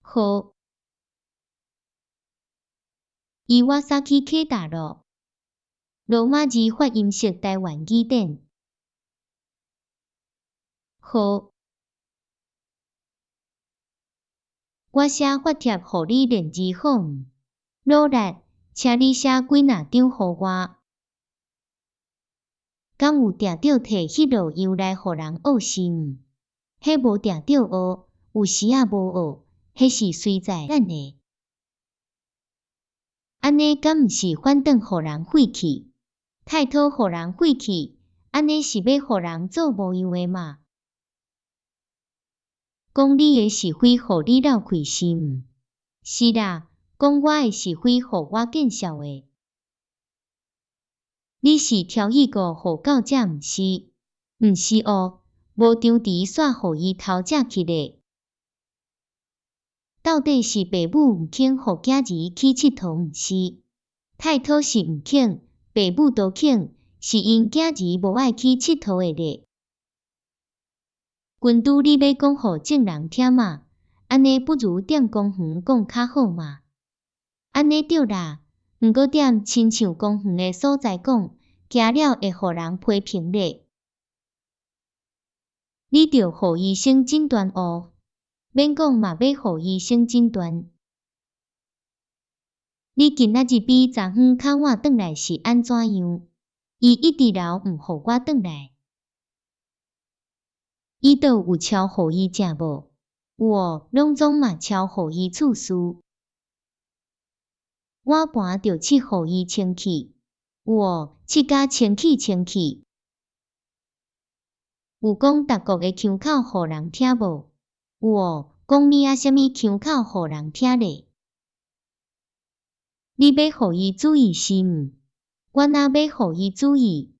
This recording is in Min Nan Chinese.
好。伊瓦薩去啟大咯。羅馬字發音式臺灣語典。好。我寫發帖予你練字好毋？努力，請你寫幾若張予我。敢有定著提彼落樣來予人學是毋？彼無定著學，有時仔無學，彼是隨在咱的。按呢敢毋是反轉予人廢去？太討予人廢去，按呢是欲予人做無用的嘛？講你的是非予你落氣是毋？是啦，講我的是非予我見笑的。你是挑彼個予到遮毋是？毋是哦，無張持煞予伊偷食去咧。到底是爸母毋肯予囝兒去𨑨迌毋是？太討是毋肯，爸母都肯，是𪜶囝兒無愛去𨑨迌的咧。君拄你欲講予眾人聽嘛，按呢不如踮公園講較好嘛。按呢對啦，毋過踮親像公園的所在講，驚了會予人批評咧。你著予醫生診斷哦，免講嘛欲予醫生診斷。你今仔日比昨昏較晚轉來是按怎樣？伊一直留毋予我轉來。伊倒有捎予伊食無？有哦，攏總嘛捎予伊厝事。碗盤著拭予伊清氣。有哦，拭甲清氣清氣。有講逐國的腔口予人聽無？有哦，講物仔啥物腔口予人聽咧？你欲予伊注意是毋？我若欲予伊注意。